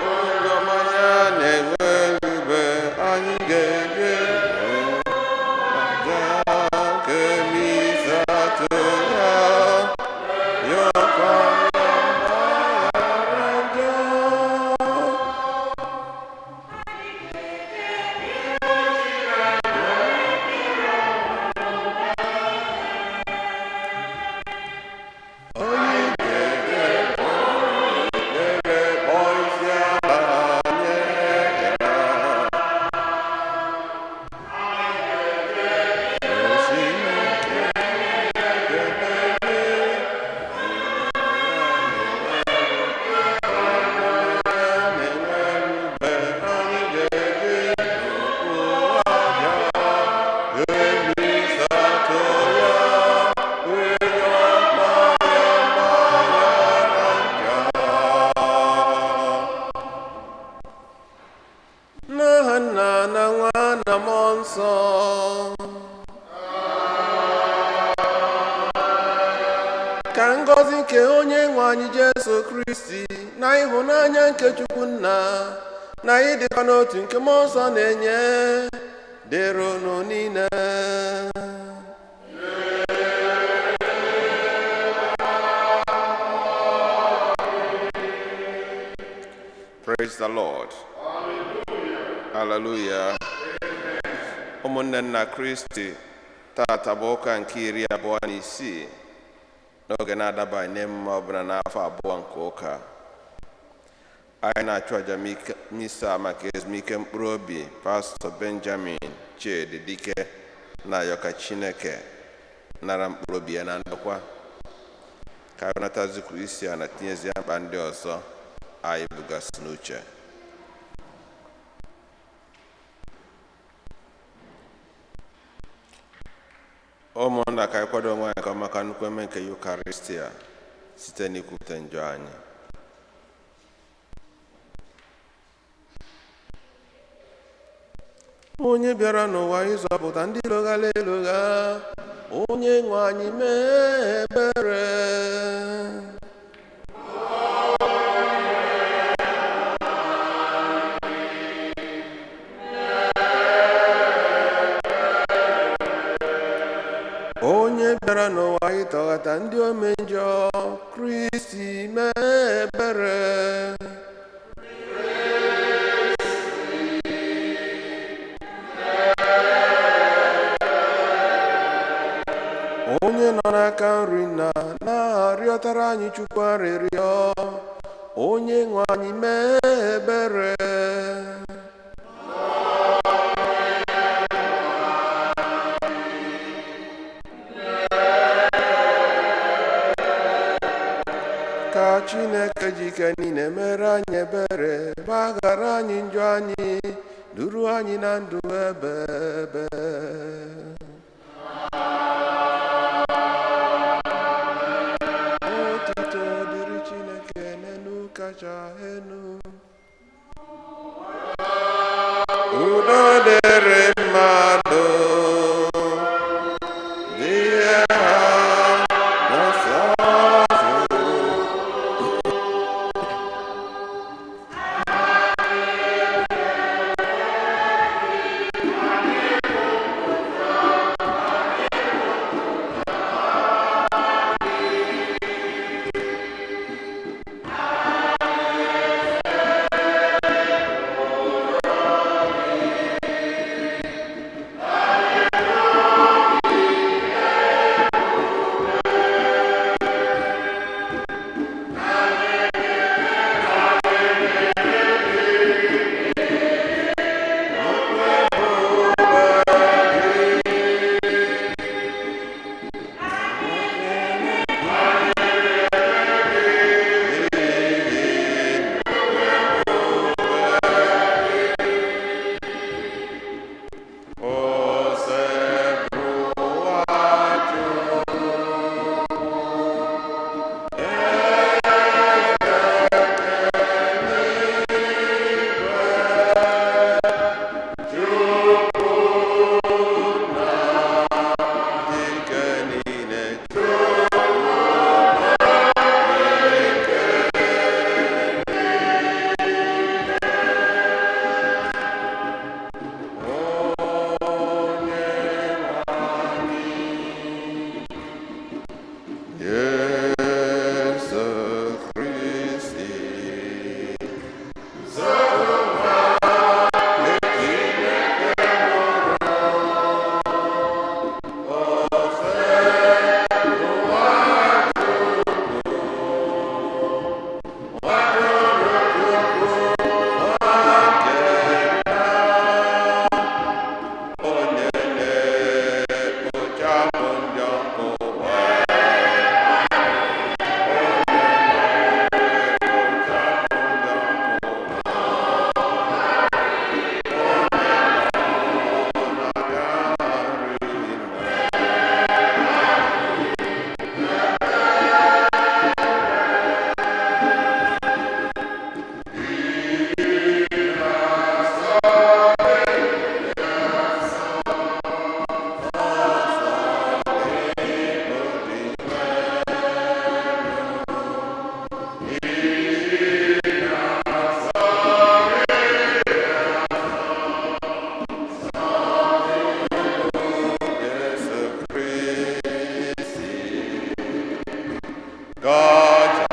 Onye mmanya na-enwe ube, anyị ga-eje aja nke misa too ya, yọkwa ya mgbaghara njọ. Anyị ga-eje ekpere, kpọọ isi ala nye ya. Chineke ekele na-enwe ube, anyị ga-eji nnukwu aja emisa too ya, rịọkwa ya mgbaghara njọ. N'aha Nna na Nwa na Mmụọ Nsọ. Ka ngọzi nke onye nwe anyị Jesu Kristi na ịhụnanya nke Chukwu Nna na ịdịkwa n'otu nke Mmụọ Nsọ na-enye dịrị unu niile. Praise the Lord. Hallelujah. Ụmụnne nna Kristi, tata bụ ụka nke 26 n'oge na-adabaghị n'emume ọbụla n'afọ abụọ nke ụka. Anyị na-achụ àjà misa maka ezumike mkpụrụ obi Pastọ Benjamin Chidi Dike, na-ayọ ka Chineke nara mkpụrụ obi ya na ndokwa, ka anyị natazikwu isi a na tinyezie mkpa ndị ọzọ anyị bugasị n'uche. Ụmụnna, ka anyị kwado onwe anyị nke ọma maka nnukwu eme nke Yukaristia site n'ikwupụta njọ anyị. Onye bịara n'ụwa ịzọpụta ndị loghara elogha, onye nwe anyị mee ebere. Onye bịara n'ụwa ịtọghata ndị omejọ, Kristi mee ebere. Onye nọ n'aka nri na na-arịọtara anyị Chukwu arịrịọ, onye nwe anyị mee ebere. Ka Chineke ji ike niile mere anyị ebere, gbaghara anyị njọ anyị, duru anyị na ndụ ebe ebe. Otito dịrị Chineke n'elu kacha elu. Udo dịrị mmadụ, dị ha. Osebụrụwa Chukwu dike niile. Jesu Kristi. Onye na-ekpochapụ njọ nke ụwa. Jesu Kristi. God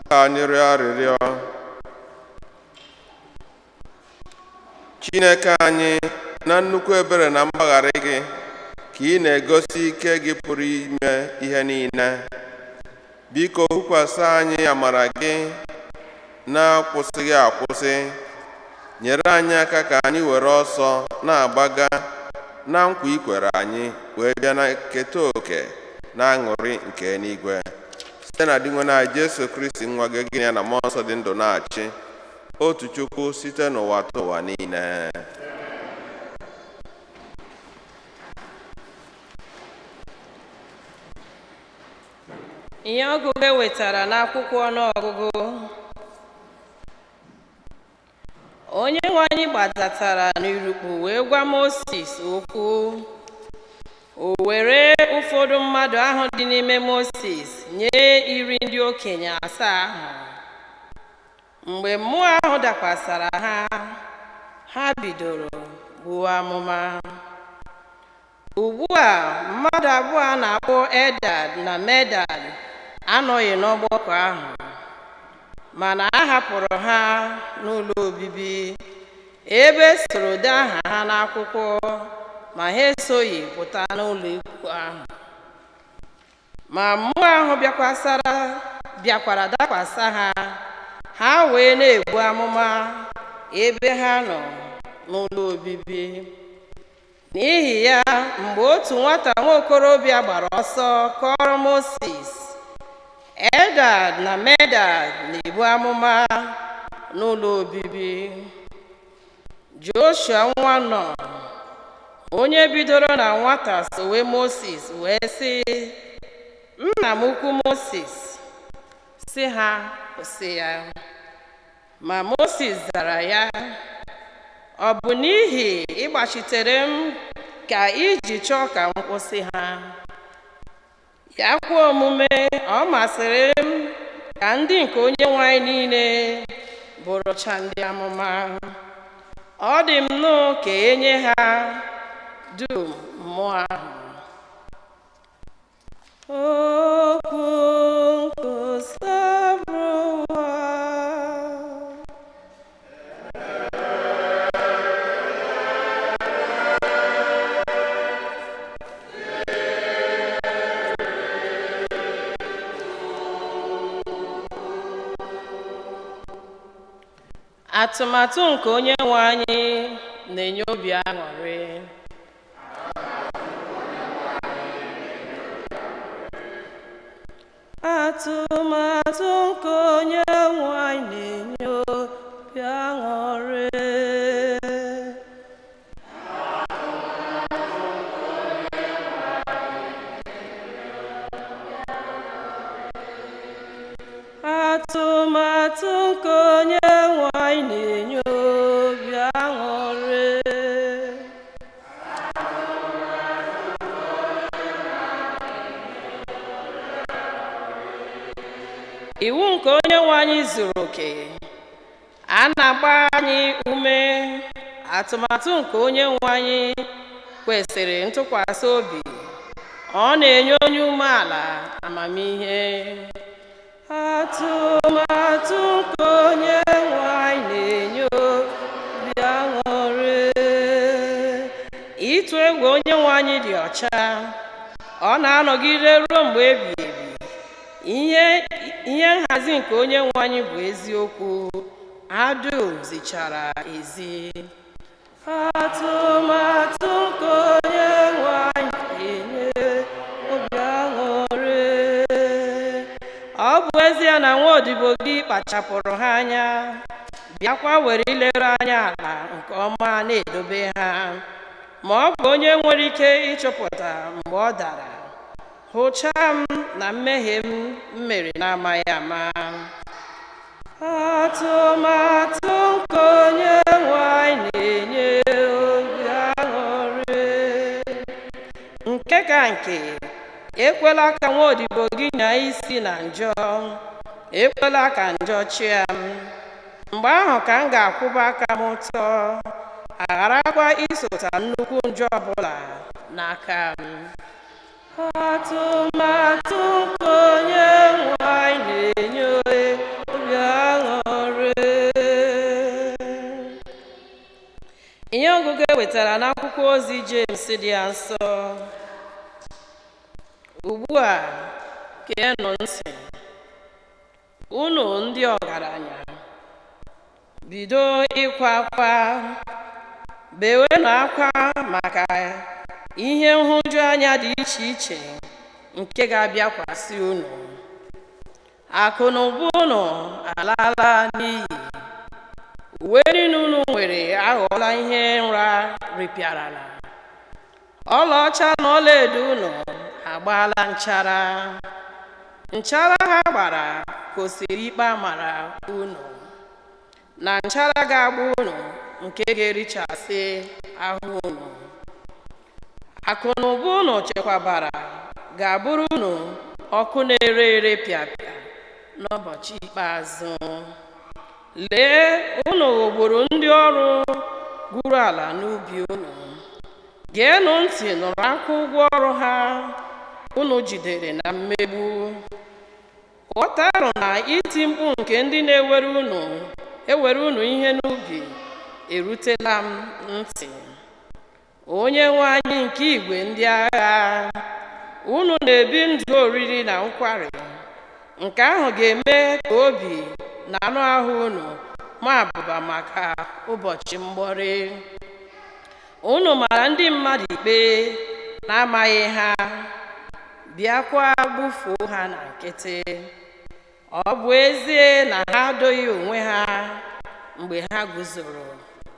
Ka anyị rịọ arịrịọ. Chineke anyị, na nnukwu ebere na mgbaghara gị ka ị na-egosi ike gị pụrụ ime ihe niile. Biko hukwasị anyị amara gị na-akwụsịghị akwụsị. Nyere anyị aka ka anyị were ọsọ na-agbaga na nkwa ikwere anyị, wee bịa na keta oke na aṅụrị nke eluigwe, site na Dinwenụ anyị Jesu Kristi, nwa gị, gị na ya na Mmụọ Nsọ dị ndụ na-achị, otu Chukwu, site n'ụwa ta ụwa niile. Ihe ọgụgụ e wetara n'akwụkwọ ọnụọgụgụ. Onye nwe anyị gbadatara n'urukpu wee gwa Mosis okwu. O were ụfọdụ mmadụ ahụ dị n'ime Mosis nye iri ndị okenye asaa ahụ. Mgbe mmụọ ahụ dakwasara ha, ha bidoro buo amụma. Ugbu a, mmadụ abụọ a na-akpọ Eldad na Medad anọghị n'ọgbakọ ahụ, mana a hapụrụ ha n'ụlọ obibi ebe e soro dee aha ha n'akwụkwọ, ma ha esoghị pụta n'ụlọ ikwu ahụ. Ma mmụọ ahụ bịakwara dakwasa ha, ha wee na-ebu amụma ebe ha nọ n'ụlọ obibi. N'ihi ya, mgbe otu nwata nwaokorobịa gbara ọsọ kọrọ Mosis, Eldad na Medad na-ebu amụma n'ụlọ obibi. Joshua nwa Nun, onye bidoro na nwata sowe Mosis, wee sị nna m ukwu Mosis, sị ha kwụsị ya. Ma Mosis zara ya, "Ọ bụ n'ihi ịgbachitere m ka iji chọọ ka m kwụsị ha? Ya kwa omume, ọ masịrị m ka ndị nke Onye nwe anyị niile bụrụcha ndị amụma. Ọ dị m nnọọ ka enye ha dum mmụọ ahụ." Okwu nkwusa. Atụmatụ nke onye nwe anyị na-enye obi aṅụrị. Atụmatụ nke onye nwe anyị na-enye obi aṅụrị. Atụmatụ nke onye nwe anyị na-enye obi aṅụrị. Iwu nke onye nwe anyị zuru oke. A na-agba anyị ume. Atụmatụ nke onye nwe anyị kwesịrị ntụkwasị obi. Ọ na-enye onye umeala amamihe. Atụmatụ nke onye nwe anyị na-enye obi aṅụrị. Ịtụ egwu onye nwe anyị dị ọcha. Ọ na-anọgide ruo mgbe ebighị ebi. Ihe nhazi nke onye nwe anyị bụ eziokwu. Ha dum zichara ezi. Atụmatụ nke onye nwe anyị na-enye obi aṅụrị. Ọ bụ ezie na nwa odibo gị kpachapụrụ ha anya, bịakwa were ileru anya ala nke ọma na-edobe ha, ma ọ bụ onye nwere ike ịchọpụta mgbe ọ dara. Hụchaa m na mmehie m mere na-amaghị ama. Atụmatụ nke onye nwe anyị na-enye obi aṅụrị. Nke ka nke, ekwela ka nwa odibo gị nyaa isi na njọ. Ekwela ka njọ chịa m. Mgbe ahụ ka m ga-akwụba aka m ọtọ, agharakwa isota nnukwu njọ ọbụla n'aka m. Atụmatụ nke onye nwe anyị na-enye obi aṅụrị. Ihe ọgụgụ e wetara n'akwụkwọ ozi James dị ya nsọ. Ugbu a, geenụ ntị, unu ndị ọgaranya, bido ịkwa akwa, bewenụ akwa maka ihe nhụjuanya dị iche iche nke ga-abịakwasị unu. Akụ na ụba unu alaala n'iyi. Uwe niile unu nwere aghọọla ihe nra ripịarala. Ọlaọcha na ọlaedo unu agbaala nchara. Nchara ha gbara gosiri ikpe amara unu, na nchara ga-agba unu nke ga-erichasị ahụ unu. Akụ na ụba unu chekwabara ga-abụrụ unu ọkụ na-ere ere pịapịa n'ụbọchị ikpeazụ. Lee, unu ghọgburu ndị ọrụ gwuru ala n'ubi unu. Geenụ ntị nụrụ aka ụgwọ ọrụ ha unu jidere na mmegbu. Ghọtanụ na iti mkpu nke ndị na-ewere unu ewere unu ihe n'ubi erutela m ntị. Onye nwe anyị nke igwe ndị agha, unu na-ebi ndụ oriri na nkwari. Nke ahụ ga-eme ka obi na anụ ahụ unu maa abụba maka ụbọchị mgbọrị. Unu mara ndị mmadụ ikpe na-amaghị ha, bịakwa gbufuo ha na nkịtị. Ọ bụ ezie na ha adoghị onwe ha mgbe ha guzoro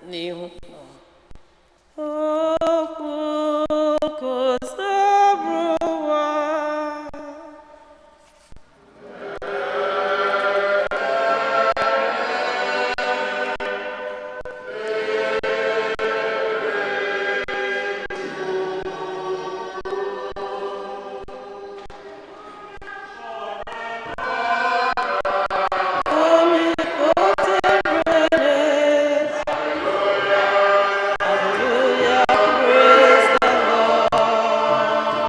n'ihu unu. Okwu Osebụrụwa. Omnipotent reigneth. Hallelujah, praise the Lord.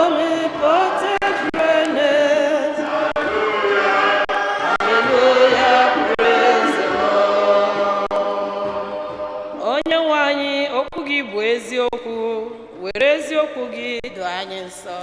Omnipotent reigneth. Hallelujah, praise the Lord. Onye nwe anyị, okwu gị bụ eziokwu. Were eziokwu gị doo anyị nsọ.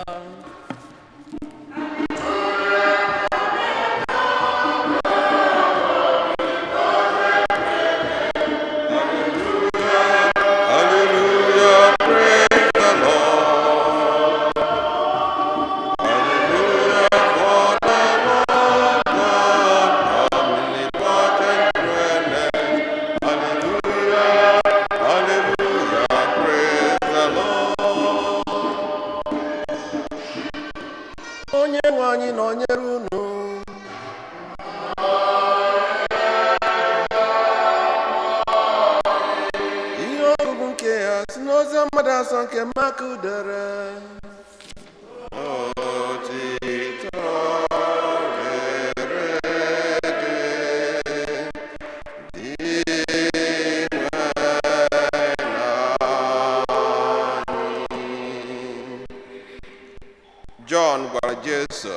Ya si n'ozi ọma dị asọ nke Mak dere. Otito dịrị gị, Dinwenụ anyị. Jọn gwara Jesu,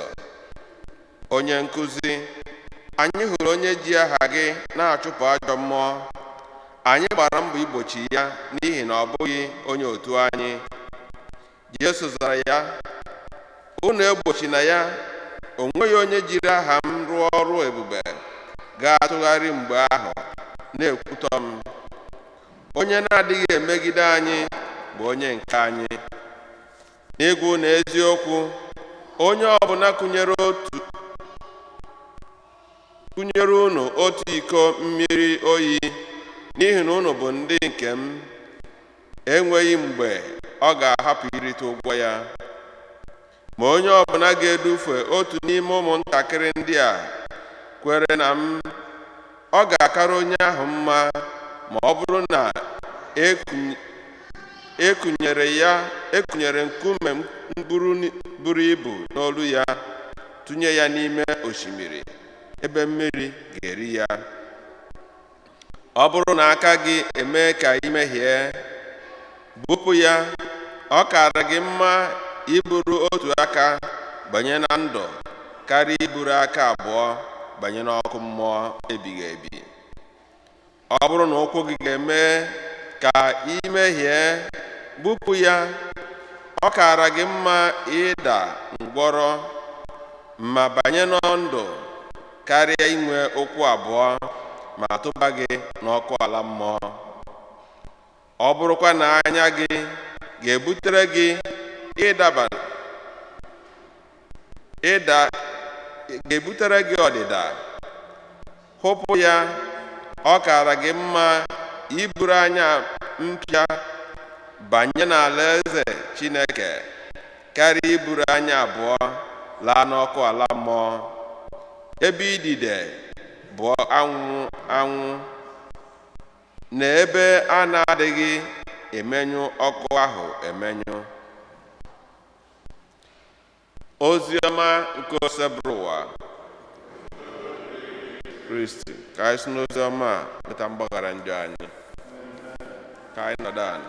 onye nkụzi, anyị hụrụ onye ji aha gị na-achụpụ ajọ mmụọ. Anyị gbara mbọ igbochi ya n'ihi na ọ bụghị onye otu anyị. Jesu zara ya, unu egbochina ya, o nweghị onye jiri aha m rụọ ọrụ ebube ga-atụgharị mgbe ahụ na-ekwutọ m. Onye na-adịghị emegide anyị bụ onye nke anyị. N'ịgwụ na eziokwu, onye ọbụla kụnyere unu otu iko mmiri oyi n'ihi na unu bụ ndị nke m, enweghị mgbe ọ ga-ahapụ irite ụgwọ ya. Ma onye ọbụla ga-edufe otu n'ime ụmụntakịrị ndị a kwere na m, ọ ga-akara onye ahụ mma ma ọ bụrụ na ekunyere nkume buru ibu n'olu ya, tụnye ya n'ime osimiri ebe mmiri ga-eri ya. Ọ bụrụ na aka gị eme ka ị mehie, bupụ ya. Ọ kaara gị mma iburu otu aka banye na ndụ karịa iburu aka abụọ banye n'ọkụ mmụọ ebighị ebi. Ọ bụrụ na ụkwụ gị ga-eme ka ị mehie, bupụ ya. Ọ kaara gị mma ịda ngwọrọ ma banye na ndụ karịa inwe ụkwụ abụọ ma tụba gị n'ọkụ ala mmụọ. Ọ bụrụkwa na anya gị ga-ebutere gị ịdaba ịda ga-ebutere gị ọdịda, hụpụ ya. Ọ kaara gị mma iburu anya mpịa banye n'ala eze Chineke karịa iburu anya abụọ laa n'ọkụ ala mmụọ, ebe idide bụ anwụ anwụ na ebe a na-adịghị emenyụ ọkụ ahụ emenyụ. Ozi ọma nke Osebụrụwa Kristi. Ka anyị si n'ozi ọma a nweta mgbaghara njọ anyị. Ka anyị nọdụ ala.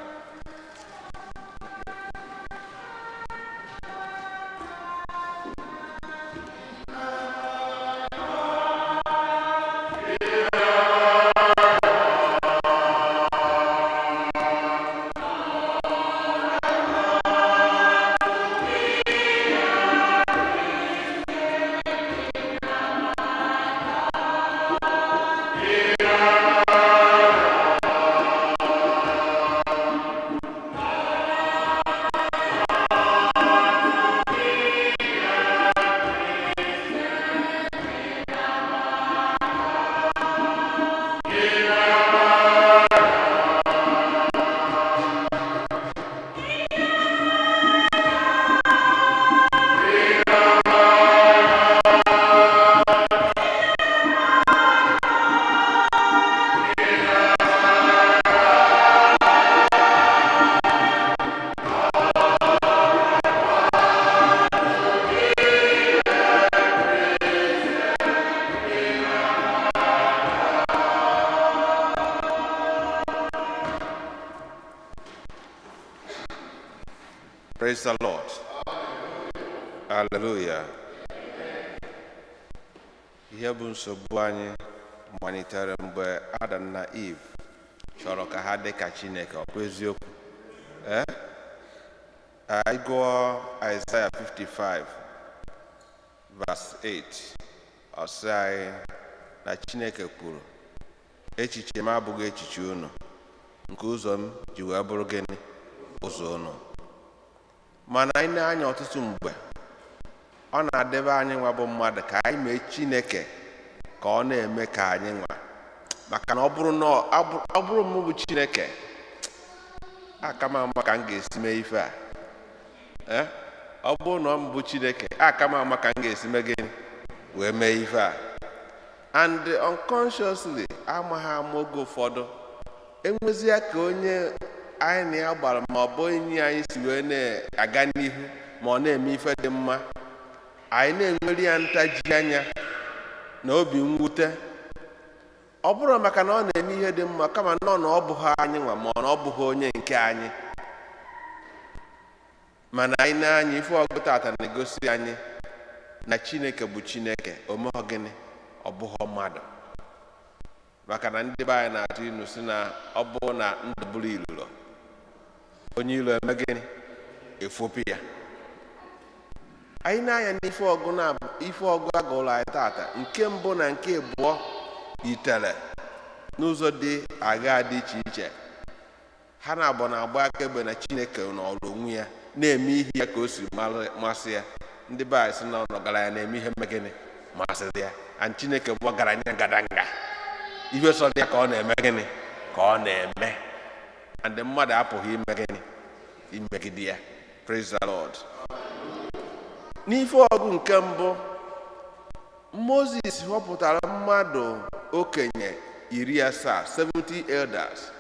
Praise the Lord. Hallelujah. Ihe bụ nsogbu anyị malitere mgbe Adam na Eve chọrọ ka ha dị ka Chineke. Ọ bụ eziokwu? Ee? Anyị gụọ Isaiah 55 verse 8, ọ sị anyị na Chineke kwuru, echiche m abụghị echiche unu, nke ụzọ m ji wee bụrụ gịnị? Ụzọ unu. Mana anyị na-anya ọtụtụ mgbe ọ na-adebe anyị nwa bụ mmadụ ka anyị mee Chineke ka ọ na-eme ka anyị nwa, maka na ọ bụrụ na ọ bụrụ m bụ Chineke, aka m ama ka m ga-esi mee ife a. Ee, ọ bụrụ na ọ m bụ Chineke, aka m ama ka m ga-esi mee gịnị wee mee ife a. And unconsciously, amaghị ama, oge ụfọdụ enwezie ka onye Anyị na ya gbara, ma ọ bụ enyi anyị si wee na-aga n'ihu, ma ọ na-eme ife dị mma, anyị na-enwere ya ntaji anya na obi mwute. Ọ bụrụ maka na ọ na-eme ihe dị mma, kama nọ na ọ bụghị anyị nwa, ma ọ na ọ bụghị onye nke anyị. Mana anyị na-anya ife ọgụ tata na-egosi anyị na Chineke bụ Chineke. Omeghọ gịnị? Ọ bụghọ mmadụ. Maka na ndị be anyị na-atụ inu si na ọ bụ na ndụ bụrụ ilulo, onye ilo eme gịnị? Efopụ ya. Anyị na-anya n'ife ọgụ na ife ọgụ agụrụ anyị tata, nke mbụ na nke abụọ, yitere n'ụzọ dị agha dị iche iche. Ha na-abụ na-agba akaebe na Chineke n'ọrụ onwe ya, na-eme ihe ya ka o si masị ya. Ndị be anyị sị na ọgaranya na-eme ihe gịnị masịrị ya, and Chineke bụ ọgaranya ngadanga. Ihe sọrọ ya ka ọ na-eme gịnị? Ka ọ na-eme. And mmadụ apụghị ime gịnị? Imegide ya. Praise the Lord. N'ife ọgụ nke mbụ, Moses họpụtara mmadụ okenye 70, 70 elders,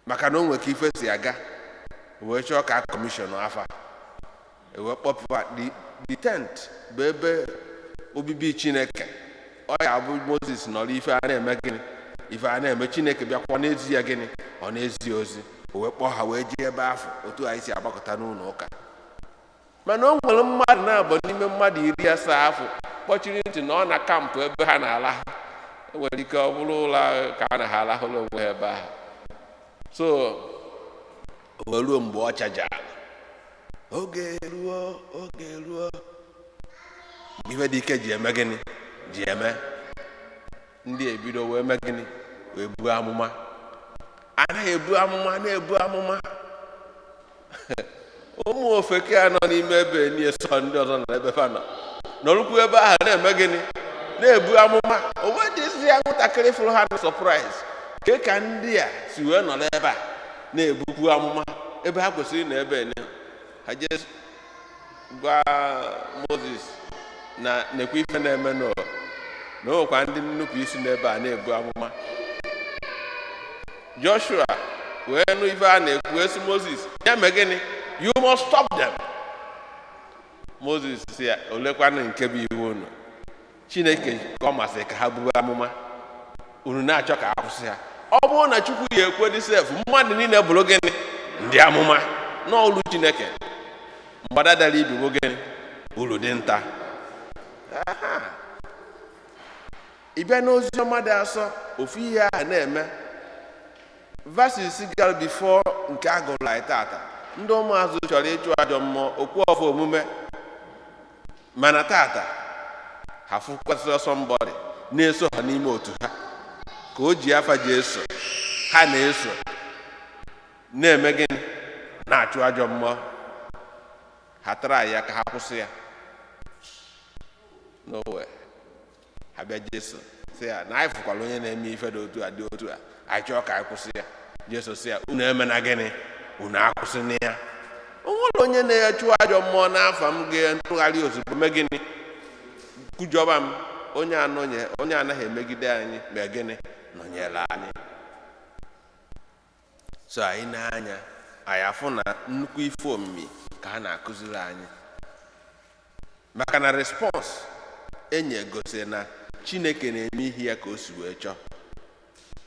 maka na o nwere ka ife si aga, wee chọọ ka a commission afa, wee kpọpụta the tent bụ ebe obibi Chineke. Ọ ya bụ Moses nọrọ, ife a na-eme gịnị? Ife a na-eme. Chineke bịakwa n'ezi ya gịnị? Ọ na-ezi ozi. O wee kpọọ ha wee jee ebe afọ, otu anyị si agbakọta n'ụlọ ụka. Mana o nwere mmadụ na-abụ n'ime mmadụ 70 afọ kpọchiri ntị na ọ na camp ebe ha na-ala. E nwere ike ọ bụrụ ụlọ ahụ ka a na ha alahụrụ onwe ha ebe ahụ. So o wee ruo mgbe ọ chajara, oge ruo, oge ruo mgbe ife dị ike ji eme gịnị? Ji eme. Ndị ebido wee mee gịnị? Wee buo amụma. Anaghị ebu amụma, na-ebu amụma. Ụmụ ofeke a nọ n'ime ebe nie sọ ndị ọzọ nọ ebe fa nọ, nọrụkwu ebe ahụ na-eme gịnị? Na-ebu amụma. O wedịzi ya nwatakịrị fụrụ ha na surprise ke ka ndị a si wee nọrọ ebe a na-ebukwu amụma ebe ha kwesịrị na ebe ne ha jee gwa Moses na nekwa ife na-eme nọ, na o nwekwa ndị nnupụ isi n'ebe a na-ebu amụma. Joshua wee nụ ife a na-ekwu, wee sị Moses ya mee gịnị? "You must stop them." Moses si ya, olekwanụ nke bụ iwu unu? Chineke ka ọ masịrị ka ha buo amụma, unu na-achọ ka a kwụsị ha. Ọ bụrụ na Chukwu ya ekwe sef, mmadụ niile bụrụ gịnị? Ndị amụma n'ọlụ Chineke. Mgbada dara ibi bụ gịnị? Uru dị nta. Aha. Ị bịa n'ozi ọma dị asọ, ofu ihe ahụ na-eme. Verses gara before nke a gụrụ anyị tata, ndị ụmụazụ chọrọ ịchụ ajọ mmụọ, okwu ọfụ omume. Mana tata ha fụkwasịrị somebody na-eso ha n'ime otu ha, ka o ji afa ji eso ha, na-eso na-eme gịnị? Na-achụ ajọ mmụọ. Ha tara ya ka ha kwụsị ya n'owe. Ha bịa Jesu sị ya na anyị fụkwara onye na-eme ife dị otu a, dị otu a, anyị chọọ ka anyị kwụsị ya. Jesu sị ya, unu emena gịnị? Unu akwụsị ya. O nwere onye na-achụ ajọ mmụọ n'afa m ga-ntụgharị ozugbo mee gịnị? Kwujọba m. Onye anọnye, onye anaghị emegide anyị mee gịnị? Nọnyere anyị. So anyị na-anya, anyị afụ na nnukwu ife omimi ka ha na-akụziri anyị, maka na response enyi gosiri na Chineke na-eme ihe ya ka o si wee chọọ.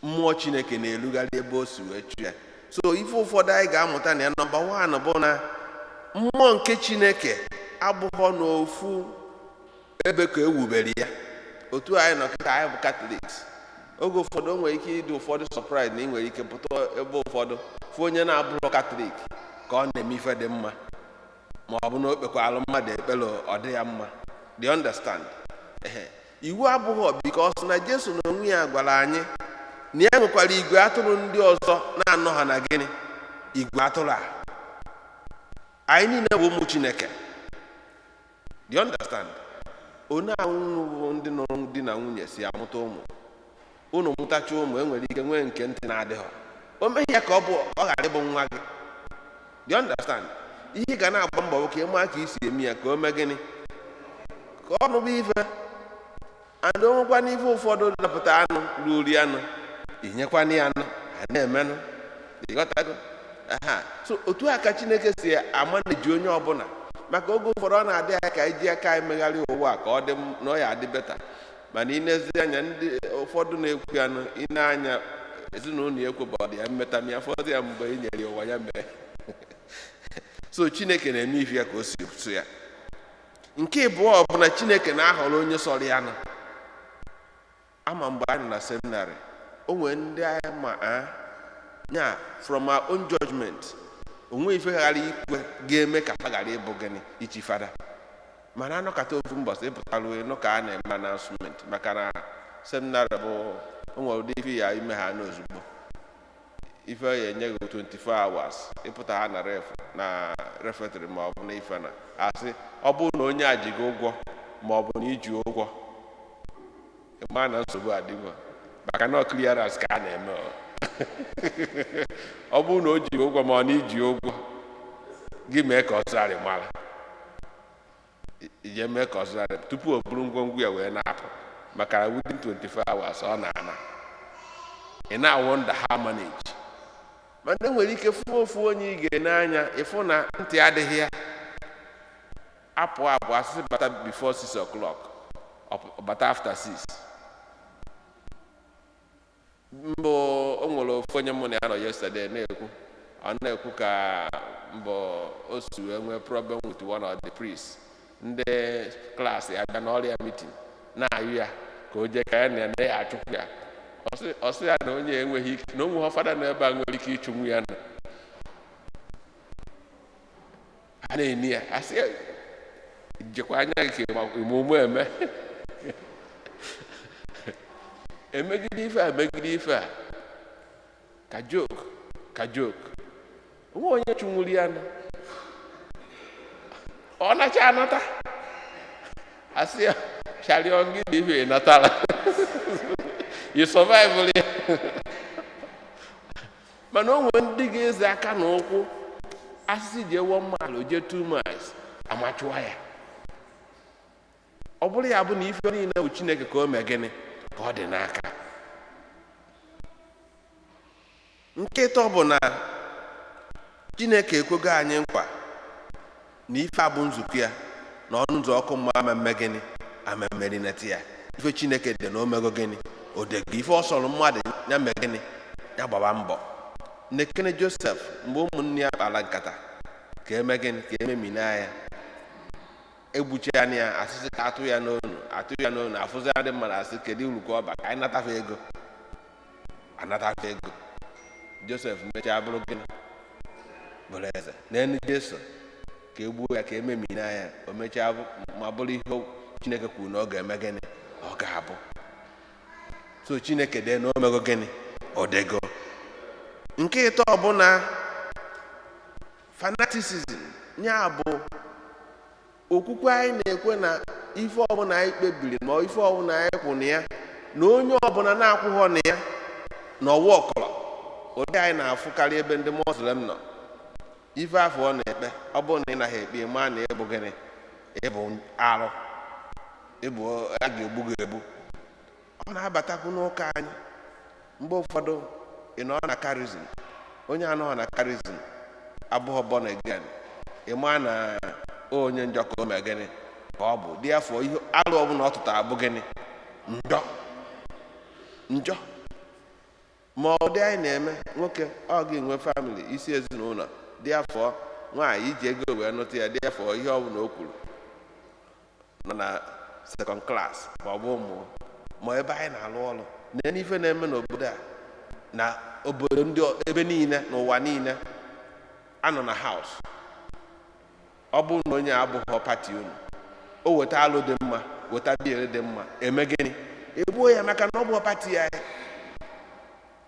Mmụọ Chineke na-erugharị ebe o si wee chụ ya. So ife ụfọdụ anyị ga-amụta na ya, number one bụ na mmụọ nke Chineke abụghọ n'ofu ebe ka ewubere ya. Otu anyị nọ kịta, anyị bụ Catholics. Oge ụfọdụ o nwere ike ịdị ụfọdụ surprise na ị nwere ike pụta ebe ụfọdụ fụ onye na-abụrọ Catholic ka ọ na-eme ife dị mma, ma ọ bụ na o kpekwalụ mmadụ ekpere, ọ dị ya mma. Do you understand? Ehe, iwu abụghị, because na Jesu na onwe ya gwara anyị na ya nwekwara igwe atụrụ ndị ọzọ na-anọ ha na gịnị? Igwe atụrụ a. Anyị niile bụ ụmụ Chineke. Do you understand? Onye ahụ bụ ndị nụrụ di na nwunye si amụta ụmụ. Unu mụtacha ụmụ, enwere ike nwee nke ntị na-adịghọ. O meghị ya ka ọ bụ ọ ghara ịbụ nwa gị. Do you understand? Ihe ị ga na-agba mbọ bụ ka ị maa ka isi eme ya ka o mee gịnị? Ka ọ nụba ife. And o nwekwa n'ife ụfọdụ dapụta anụ ruri anụ, inyekwana ya anụ a na-emenụ. Ịghọtago? Aha, so otu a ka Chineke si amaneji onye ọbụla, maka oge ụfọdụ ọ na-adị anyị ka anyị ji aka anyị megharị ụwa a ka ọ dị na ọ ya adị better. Mana inezi anya, ndị ụfọdụ na-ekwu ya nụ, ine anya ezinụlọ ya ekweba ọ dị ya mmeta ma ya fọdụ ya mgbe e nyere ya ụwa ya mee. So Chineke na-eme ife ya ka o si so ya. Nke ịbụọ bụ na Chineke na-ahọrọ onye sọrọ ya nụ. Ama mgbe anyị nọ na seminary, o nwere ndị anyị ma a nya from our own judgment, onwe ife ghara ikwe ga-eme ka fa ghara ịbụ gịnị, ichi fada. Mana anọkata ofu mbọsị, ịpụtara ịnụ ka a na-eme announcement, maka na seminary bụ o nwere ụdị ife ya ime ha n'ozugbo, ife ya enye gị 24 hours ịpụta ha na ref na refectory ma ọ bụ na ife na asị ọ bụrụ na onye a ji gị ụgwọ ma ọ bụ na iji ụgwọ, ịma na nsogbu adịgo, maka na clearance ka a na-eme. Ọ bụrụ na o ji ụgwọ ma ọ na iji ụgwọ gị, mee ka ọsụgharị mara ije mee ka ọsụgharị tupu o buru ngwongwo ya wee na-apụ, maka na within 24 hours ọ na-ana. Ị na-wonder how manage. Mana enwere ike fụ ofu onye ị ga-ene anya, ịfụ na ntị adịghị ya apụ apụ, asịsị bata before 6 o'clock, ọ bata after 6. Mbụ o nwere ofu onye mụ na ya nọ yesterday na-ekwu, ọ na-ekwu ka mbụ o si wee nwee problem with one of the priests. Ndị klaasị ya bịa n'ọrịa meeting na-ayụ ya ka o jee ka ya na ya na ya achụpụ ya. Ọ sị ya na onye enweghị ike na onwe fada nọ ebe a nwere ike ịchụnwu ya, na ha na-eni ya, asị ya jekwa anya gị ka emume eme emegide ife a, emegide ife a ka joke ka joke. Onwe onye chụnwuru ya nụ, ọ nacha anata, asị ya chario gị na ife ị natara, you survive ya. Mana o nwere ndị ga-eze aka na ụkwụ, asịsị jee 1 mile, o jee 2 miles, amachụwa ya. Ọ bụrụ ya bụ na ife niile bụ Chineke ka o mee gịnị, ka ọ dị n'aka. Nke ịtọ bụ na Chineke ekwego anyị nkwa na ife a bụ nzukọ ya, na ọnụ ụzọ ọkụ mma ama mme gịnị, ama mmerineta ya. Ife Chineke dị na omego gịnị, odego ife ọ sọrọ mmadụ ya mee gịnị, ya gbaba mbọ. Nekene Josef, mgbe ụmụnne ya kpara nkata ka eme gịnị, ka ememina ya, egbuchi ya ya, asịsị ka atụ ya n'onu, atụ ya n'onu, afụzi ndị mmadụ, asị kedu uru ka ọ ba ka anyị natafe ego, anatafe ego. Josef mechaa bụrụ gịnị, bụrụ eze. N'elu Jesu ka egbuo ya, ka ememina ya, o mechaa ma bụrụ ihe Chineke kwuru na ọ ga-eme gịnị, ọ ga-abụ. So Chineke dee na o mego gịnị, o dego. Nke ịtọ bụ na fanaticism ya bụ okwukwe anyị na-ekwe na ife ọbụla anyị kpebiri ma ife ọbụla anyị kwụ na ya, na onye ọbụla na-akwụghọ na ya na ọwa ọkọrọ. Ụdị anyị na-afụkarị ebe ndị Muslim nọ, ife afọ ọ na-ekpe, ọ bụrụ na ị naghị ekpe, maa na ịbụ gịnị, ịbụ arụ, ịbụ a ga-egbu gị egbu. Ọ na-abatakwu n'ụka anyị. Mgbe ụfọdụ ị nọ na charism, onye anọghị na charism abụghị born again, ị maa na onye njọ ka o mee gịnị, ka ọ bụ dị afọ ihe alụ ọbụla ọ tụtara bụ gịnị, njọ njọ. Ma ọ dị anyị na-eme nwoke ọ ga-enwe family, isi ezinụlọ dị afọ nwaanyị iji ego wee nụta ya, dị afọ ihe ọbụla o kwuru nọ na second class, ma ọ bụ ụmụ ma ebe anyị na-alụ ọrụ na ife na-eme n'obodo a na obodo ndị ebe niile n'ụwa niile anọ na house. Ọ bụrụ na onye abụghị party unu, o weta alụ dị mma, weta bill dị mma, eme gịnị, egbuo ya, maka na ọ bụ party ya.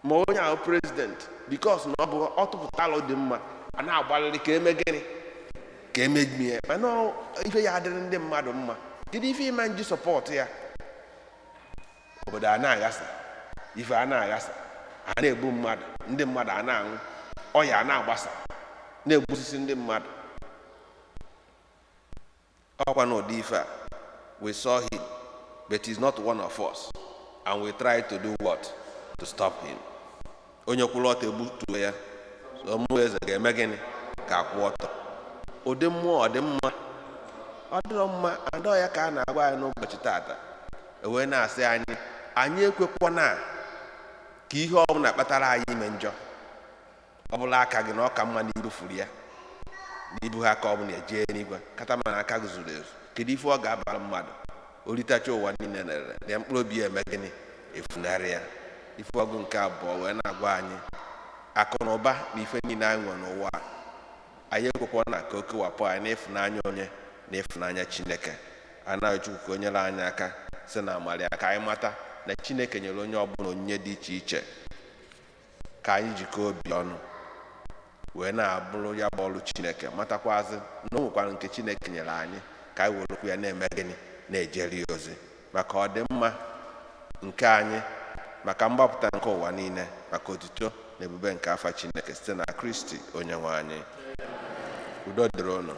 Ma onye ahụ president, because na ọ bụ ọ tụpụta alụ dị mma, a na-agbalịrị ka eme gịnị, ka emegbu ya. Mana ife ya adịrị ndị mmadụ mma, kedu ife ịma nji support ya? Obodo a na-aghasa, ife a na-aghasa, a na-egbu mmadụ, ndị mmadụ a na-anwụ, ọya a na-agbasa, na-egbusisi ndị mmadụ. Ọkwa na ụdị ife a, we saw him, but he's not one of us, and we try to do what, to stop him. Onye kwụrụ ọtọ egbutuo ya. So mmụọ eze ga-eme gịnị? Ga-akwụ ọtọ. Ụdị mmụọ ọ dị mma? Ọ dịrọ mma. Adọ ya ka a na-agwa anyị n'ụbọchị tata, ewee na-asị anyị, anyị ekwekwana ka ihe ọbụla kpatara anyị ime njọ. Ọ bụla aka gị na ọ ka mma na ibufuru ya na ibu ha ka ọ bụla ejee n'igwe kata, mana aka gị zuru ezu. Kedu ife ọ ga-abara mmadụ oritacha ụwa niile nere na mkpụrụ obi ya eme gịnị? Efunarị ya. Ife ọgụ nke abụọ wee na-agwa anyị, akụ na ụba na ife niile anyị nwere n'ụwa a, anyị ekwekwana ka o kewapụ anyị n'ịfụnanya onye na ịfụnanya Chineke. Anaghị Chukwu ka o nyere anyị aka sị na amara ya ka anyị mata na Chineke nyere onye ọbụla onyinye dị iche iche, ka anyị jikọọ obi ọnụ wee na-abụrụ ya bụ ọrụ Chineke, matakwazị na o nwekwara nke Chineke nyere anyị ka anyị werekwu ya na-eme gịnị? Na-ejeri ya ozi maka ọdịmma nke anyị, maka mgbapụta nke ụwa niile, maka otuto na ebube nke afa Chineke, site na Kristi onye nwe anyị. Udo dịrị unu.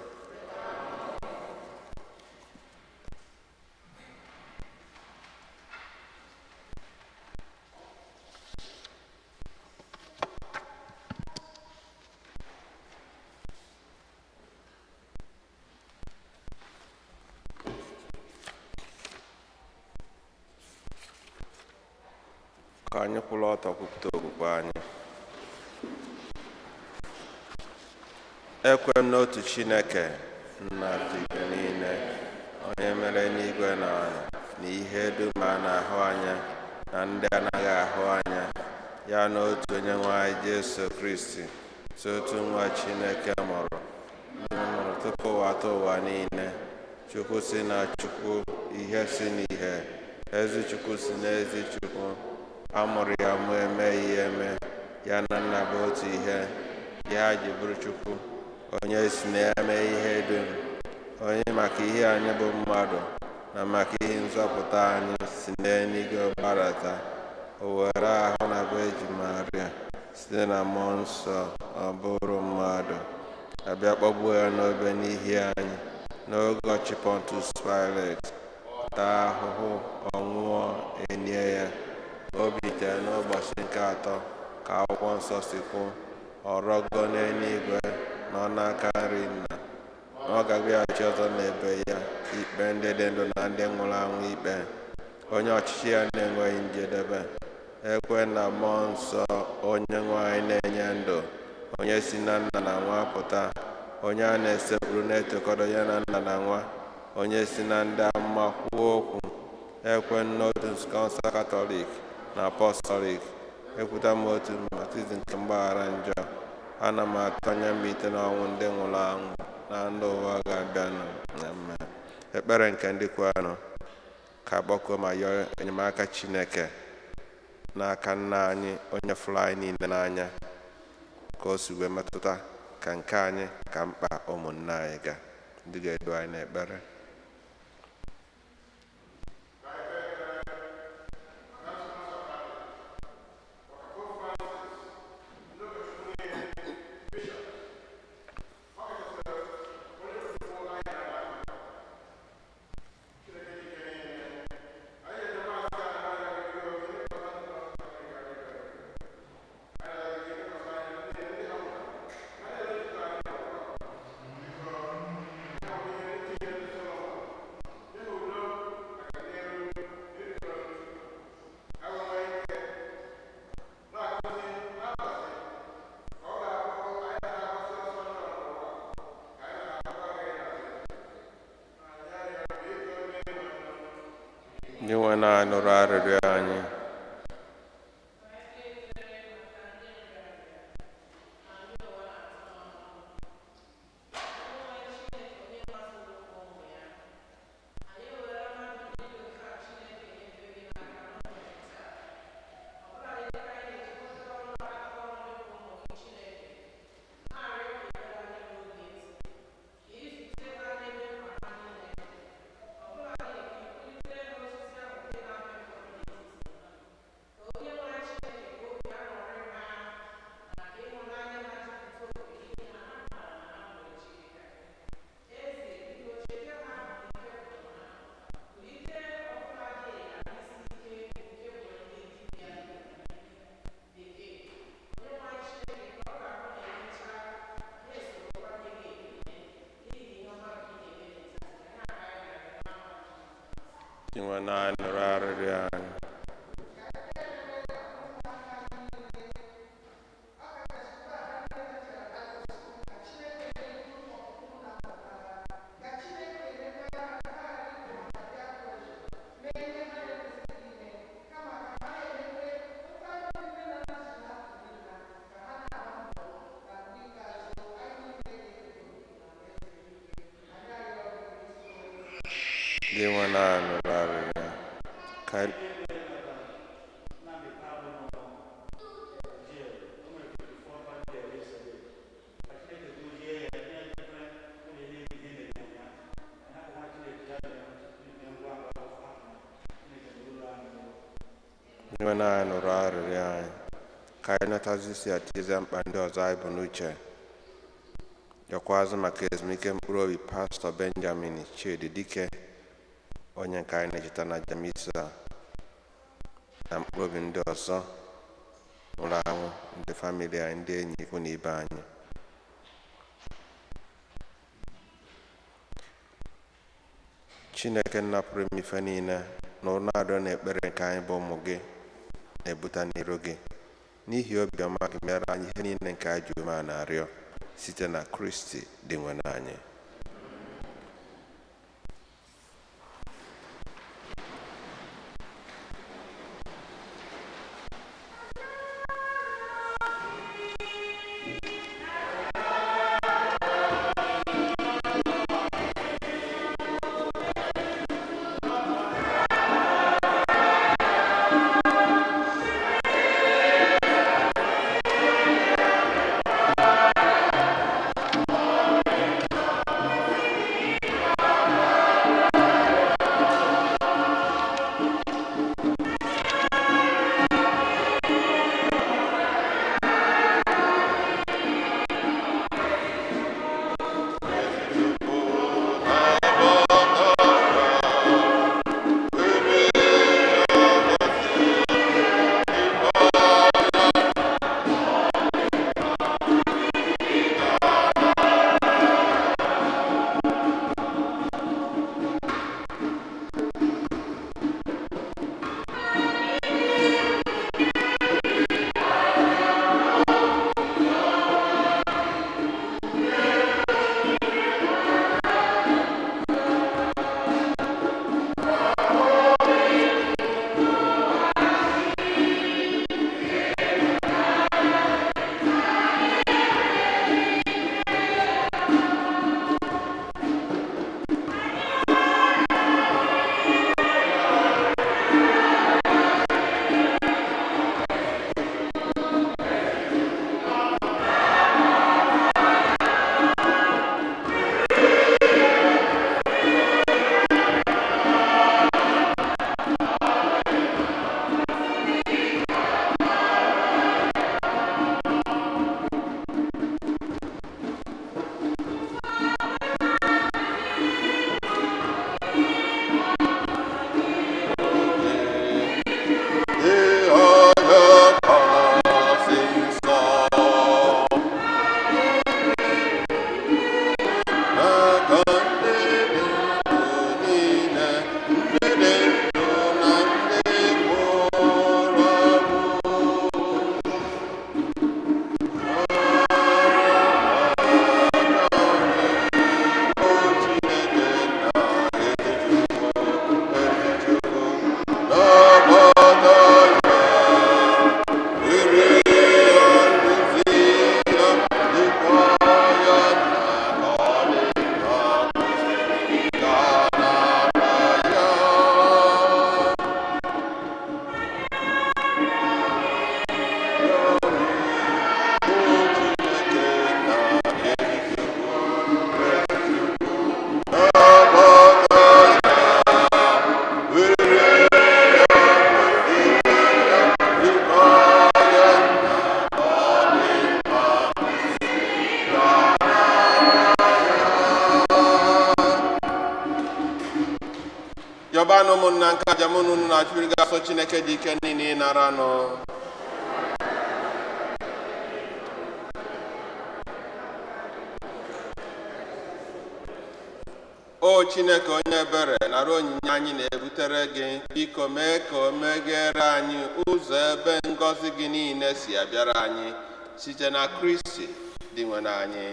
Ka anyị kwụrụ ọtọ kwupụta okwukwe anyị. Ekwe m n'otu Chineke, Nna dị ike niile, onye mere n'igwe na ala na ihe dum a na-ahụ anya na ndị anaghị ahụ anya, ya na otu onye nwe anyị Jesu Kristi, so otu nwa Chineke mụrụ, ndị mụrụ tupu ụwa atọ ụwa niile, Chukwu si na Chukwu, ihe si n'ihe, ezi Chukwu si n'ezi Chukwu, a mụrụ ya mụ emeghị ya eme, ya na nna bụ otu ihe, ya ji bụrụ Chukwu, onye si na ya mee ihe dum, onye maka ihe anyị bụ mmadụ na maka ihe nzọpụta anyị si n'eluigwe gbadata, o were ahụ na Virgin Maria site na mmụọ nsọ ọ bụrụ mmadụ, abịa kpọgbuo ya n'obe n'ihi anyị n'oge ọchị Pontius Pilate, taa ahụhụ, ọ nwụọ, enye ya, o bilitere n'ụbọchị nke atọ ka akwụkwọ nsọ si kwu, ọ rọgo n'eluigwe nọ n'aka nri nna, na ọ ga-abịaghachi ọzọ n'ebe ya ikpe ndị dị ndụ na ndị nwụrụ anwụ ikpe, onye ọchịchị ya na-enweghị njedebe. Ekwe na mmụọ nsọ onye nwe anyị na-enye ndụ, onye si na nna na nwa pụta, onye a na-esekpuru na-etokọdo ya na nna na nwa, onye si na ndị amụma kwuo okwu. Ekwe n'otu nzukọ nsọ Katọlik na Apọstọlik, ekwuta m otu baptizim nke mgbaghara njọ, ana m atụ anya mbilite n'ọnwụ ndị nwụrụ anwụ na ndụ ụwa ga-abịanụ. Amen. Ekpere nke ndị kweanụ ka kpọkuo ma yọọ enyemaka Chineke n'aka nna anyị onye fụrụ anyị niile n'anya, ka o si wee metụta ka nke anyị ka mkpa ụmụnne anyị ga ndị ga-edu anyị n'ekpere. Ndị nwe na-anụrụ arịrịọ anyị. Inwe naanị nụrụ arịrịọ anyị. Dị nwe naanị nụrụ arịrịọ ka nwe naanị nụrụ arịrịọ anyị, ka anyị natazi isi atizie mkpa ndị ọzọ anyị bụ n'uche. Rịọkwazị maka ezumike mkpụrụ obi Pastọ Benjamin Chidi Dike, onye nke anyị na-echeta na Jamisa, na mkpụrụ obi ndị ọzọ nwụrụ anwụ, ndị famili anyị, ndị enyi, ikwu na ibe anyị. Chineke nna pụrụ ime ife niile, na ụnụ arịọ na ekpere nke anyị bụ ụmụ gị na-ebute n'iru gị, n'ihi obiọma gị mere anyị ihe niile nke anyị ji ume na-arịọ, site na Kristi dị nwe anyị. Yọbanụ ụmụnna nke aja mụ na unu na-achụrụ gị asọ Chineke dị ike niile ịnara nụ. O Chineke onye ebere, nara onyinye anyị na-ebutere gị. Biko mee ka o meghere anyị ụzọ ebe ngọzi gị niile si abịara anyị, site na Kristi Dinwenụ anyị.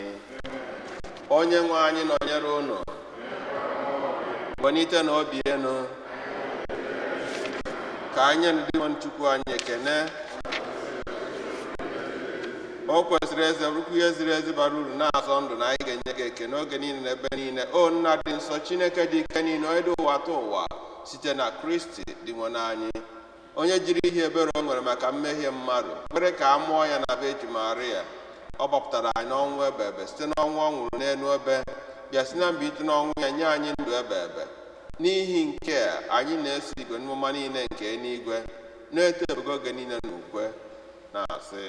Onye nwe anyị nọnyere unu. Welitenụ obi enu. Ka anyị nye Dinwenụ Chukwu anyị ekene. O kwesịrị eze, bụrụkwa ihe ziri ezi, bara uru, na-azọ ndụ, na anyị ga-enye gị ekene oge niile na ebe niile, o Nna dị nsọ, Chineke dị ike niile, onye dị ụwa tụ ụwa, site na Kristi Dinwenụ anyị, onye jiri ihe ebere o nwere maka mmehie mmadụ kwere ka a mụọ ya na Virgin Maria. Ọ gbapụtara anyị n'ọnwụ ebe ebe site n'ọnwụ ọ nwụrụ n'elu obe, bịa si na mbilite n'ọnwụ ya nye anyị ndụ ebe ebe. N'ihi nke a, anyị na-eso igwe mmụma niile nke eluigwe na-eto ebube oge niile n'ukwe na-asị: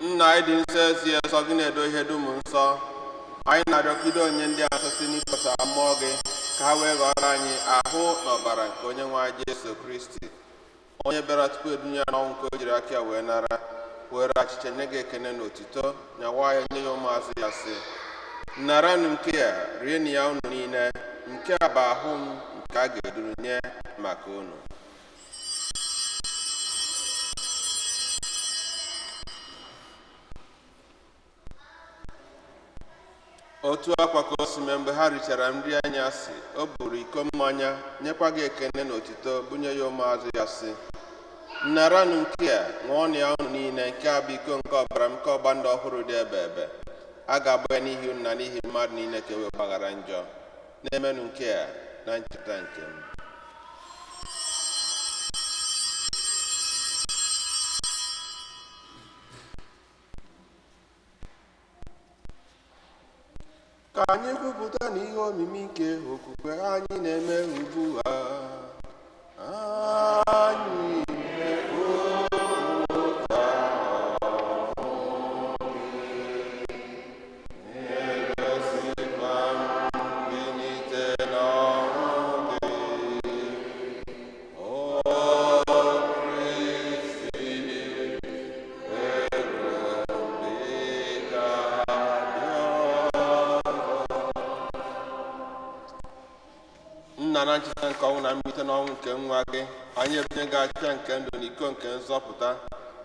Nna anyị dị nsọ, ezie nsọ gị na-edo ihe dum nsọ. Anyị na-arịọkide onye ndị a nsọ si n'ịkpọsa mmụọ gị, ka ha wee ghọrọ anyị ahụ na ọbara nke onye nwe anyị Jesu Kristi, onye bịara tupu edunye ya n'ọnwụ nke o jiri aka ya wee nara, were achịcha nye gị ekene na otito, nyawa ya, nye ya ụmụazụ ya, sị: "Naranụ nke a, rienụ ya unu niile. Nke a bụ ahụ m nke a ga-eduru nye maka unu." Otu akwa ka o si mee, mgbe ha richara nri anyasị, o buru iko mmanya, nyekwa gị ekene na otito, bunye ya ụmụazụ ya, sị: "Naranụ nke a, ṅụọnụ ya unu niile. Nke a bụ iko nke ọbara m nke ọgba ndụ ọhụrụ dị ebe ebe. A ga-agba ya n'ihi unu na n'ihi mmadụ niile, ka e wee gbaghara njọ. Na-emenụ nke a na ncheta nke m." Ka anyị kwupụta na ihe omimi nke okwukwe anyị na-eme ugbu a. Anyị na-ekwupụta ọnwụ gị, na-egosikwa mbilite n'ọnwụ gị, O Kristi, ruo mgbe ị ga-abịa ọzọ. Nna, na ncheta nke ọnwụ na mbilite n'ọnwụ nke nwa gị, anyị ebunye gị achịcha nke ndụ na iko nke nzọpụta.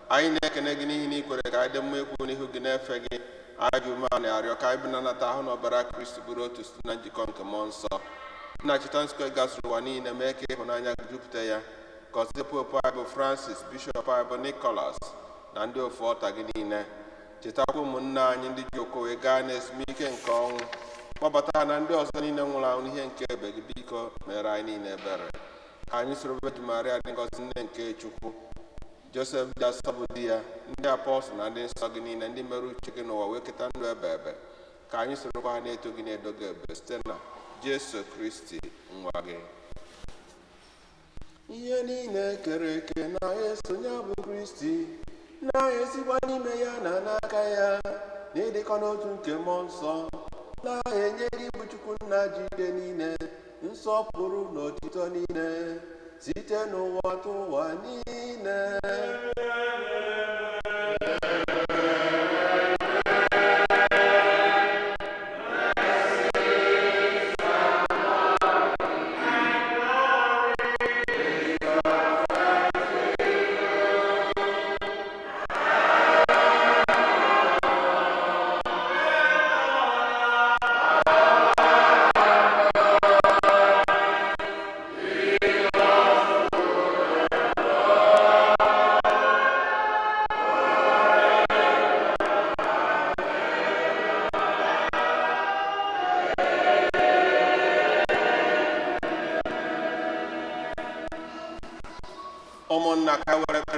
Anyị na-ekene gị n'ihi na ị kwere ka anyị dị mma ikwu n'ihu gị na-efe gị. Anyị ji umeala na-arịọ ka anyị bụ nanata ahụ na ọbara Kristi bụrụ otu site na njikọ nke mmụọ nsọ. Nna, cheta nzukọ gazuru ụwa niile, mee ka ịhụnanya gị jupụta ya. Gọzie Popu anyị bụ Francis, Bishọp anyị bụ Nicholas, na ndị ofu ọta gị niile. Chetakwa ụmụnne anyị ndị ji okwu wee gaa n'ezumike nke ọnwụ. Kpọbata ha na ndị ọzọ niile nwụrụ anwụ n'ihe nke ebe gị. Biko mere anyị niile ebere, ka anyị soro Virgin Maria dị ngọzi, nne nke Chukwu, Josef dị asọ bụ di ya, ndị apọstụl na ndị nsọ gị niile, ndị mere uche gị n'ụwa wee keta ndụ ebe ebe, ka anyị sorokwa ha na-eto gị, na-edo gị ebube, site na Jesu Kristi nwa gị. Ihe niile kere eke na-eso ya bụ Kristi, na-esikwa n'ime ya na n'aka ya, na ịdịkọ n'otu nke mmụọ nsọ, na-enye gị bụ Chukwu Nna ji ike niile nsọpụrụ na otito niile, site n'ụwa tụ ụwa niile.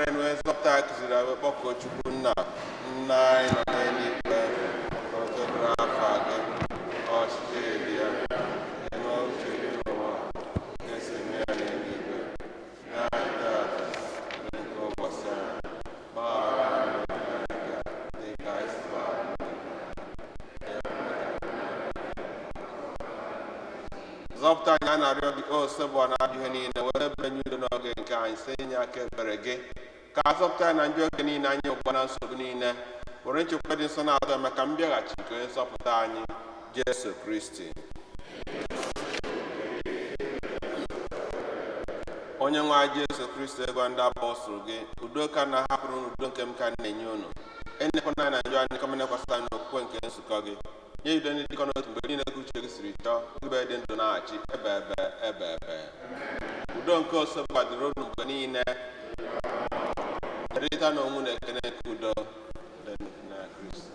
Ekpere na onye nzọpụta anyị kụziri anyị wee kpọkuo Chukwu nna. Nna anyị nọ n'eluigwe, ka o debere afa gị, ọchịchị gị bịa, eme uche gị n'ụwa ka esi eme ya n'eluigwe. Nye anyị tata nri nke ụbọchị anyị, gbaghara anyị mmehie anyị dịka anyị si gbaghara ndị zọpụta anyị. A na-arịọ gị, o Osebụa, na-ajụ ihe niile, were ebere nye udo n'oge nke anyị site inye aka ebere gị, ka a zọpụta anyị na njọ oge niile, anyị ụkwa na nsogbu niile, were nchekwa dị nsọ na-atọ maka mbịaghachi nke onye nzọpụta anyị Jesu Kristi. Onye nwe anyị Jesu Kristi, gwa ndị apọstụl gị, udo ka na-ahapụrụ unu, udo nke m ka m na-enye unu. Enekwana anyị na njọ anyị, kama nekwasị anyị n'okwukwe nke nzukọ gị. Nye udo ndị dịkọ n'otu mgbe niile ka uche gị siri chọọ, ebe dị ndụ na-achị ebe ebe ebe ebe. Udo nke Osebụa dịrị unu mgbe niile. Kerịta na onwe na ekene nke udo dị na Kristi.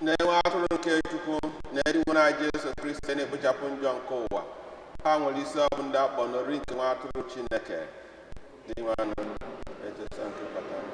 Na-enwe atụrụ nke Chukwu na-eri nwere anyị Jesu Kristi na-ekpochapụ njọ nke ụwa. Ha nwere isi ọ bụ ndị akpọ n'ori nke nwa atụrụ Chineke dị nwanụ echesa nke kpatara.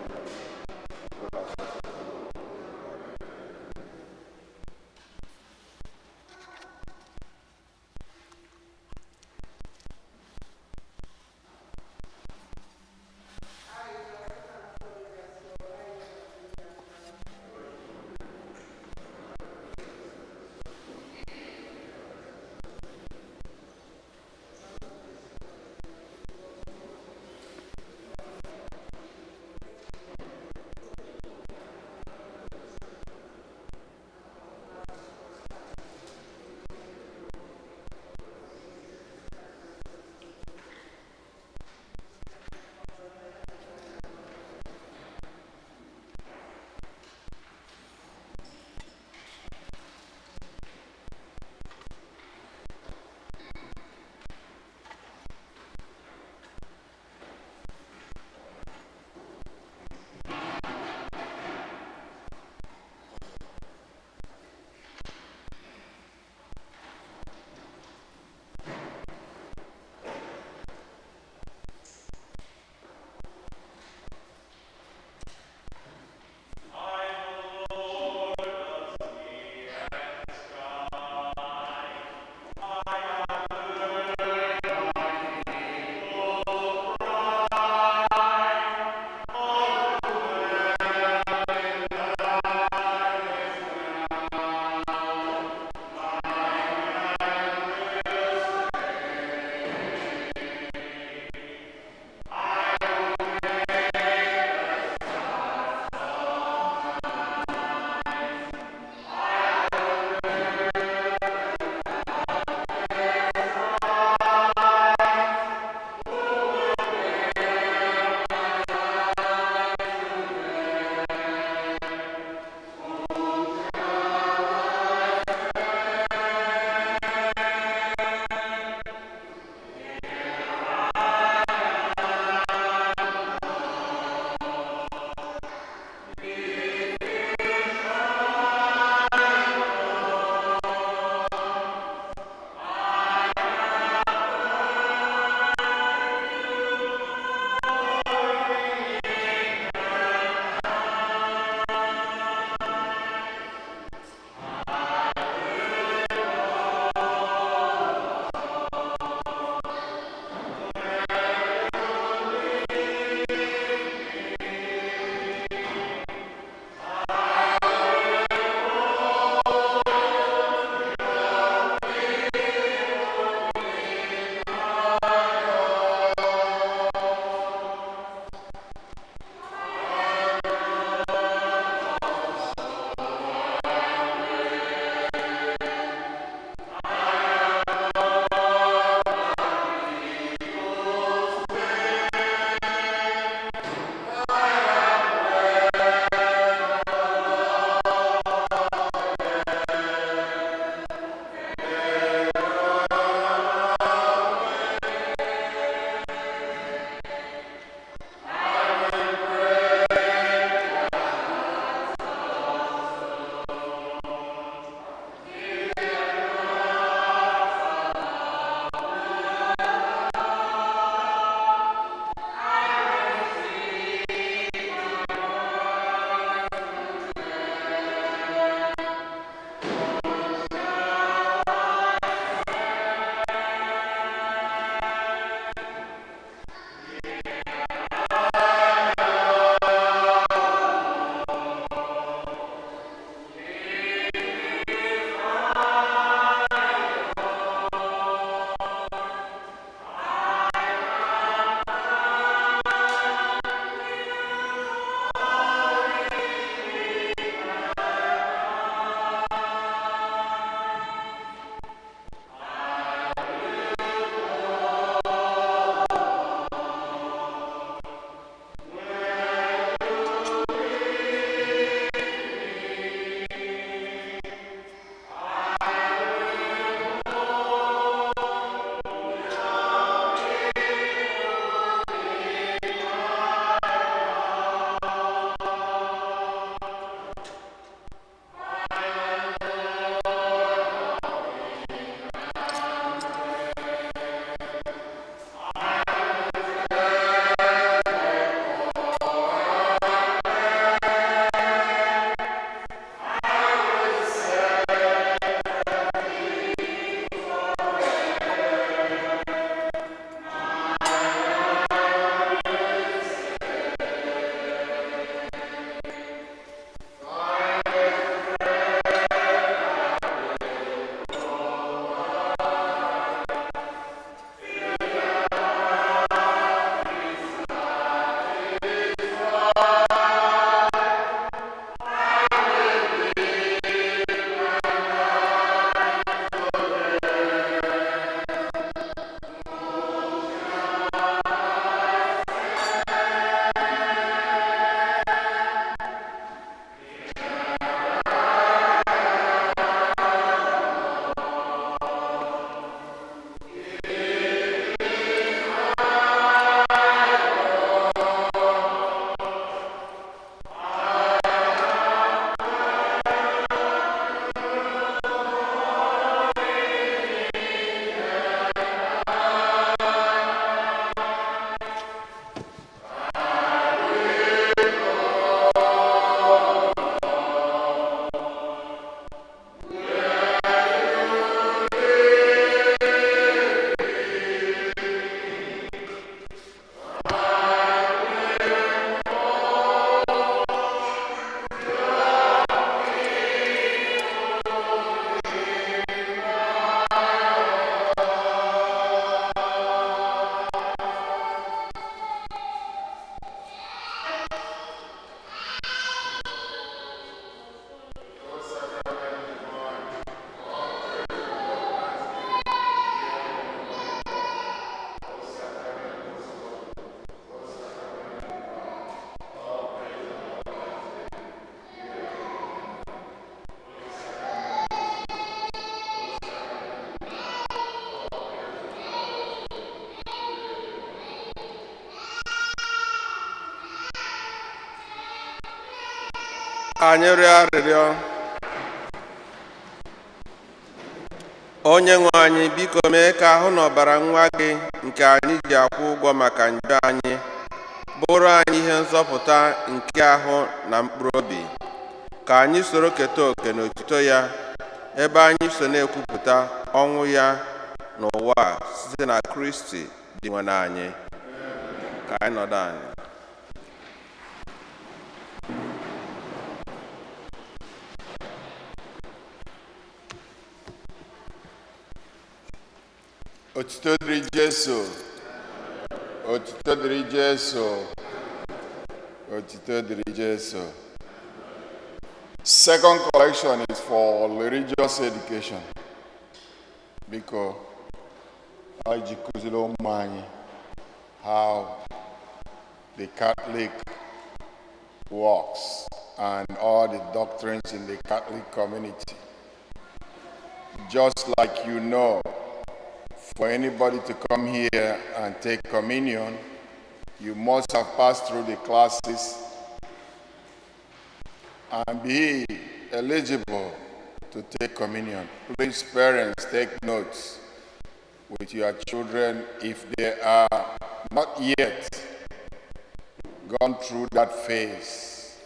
Anyị rịọ arịrịọ. Onye nwe anyị, biko mee ka ahụ na ọbara nwa gị nke anyị ji akwụ ụgwọ maka njọ anyị bụrụ anyị ihe nzọpụta nke ahụ na mkpụrụ obi, ka anyị soro keta oke n'otuto ya, ebe anyị so na-ekwupụta ọnwụ ya n'ụwa a, site na Kristi Dinwenụ anyị. Ka anyị nọdụ anyị. Otuto dịrị Jesu. Otuto dịrị Jesu. Otuto dịrị Jesu. Second collection is for religious education. Biko, anyị ji kụziri ụmụ anyị how the Catholic works and all the doctrines in the Catholic community. Just like you know, for anybody to come here and take communion, you must have passed through the classes and be eligible to take communion. Please, parents, take notes with your children if they are not yet gone through that phase.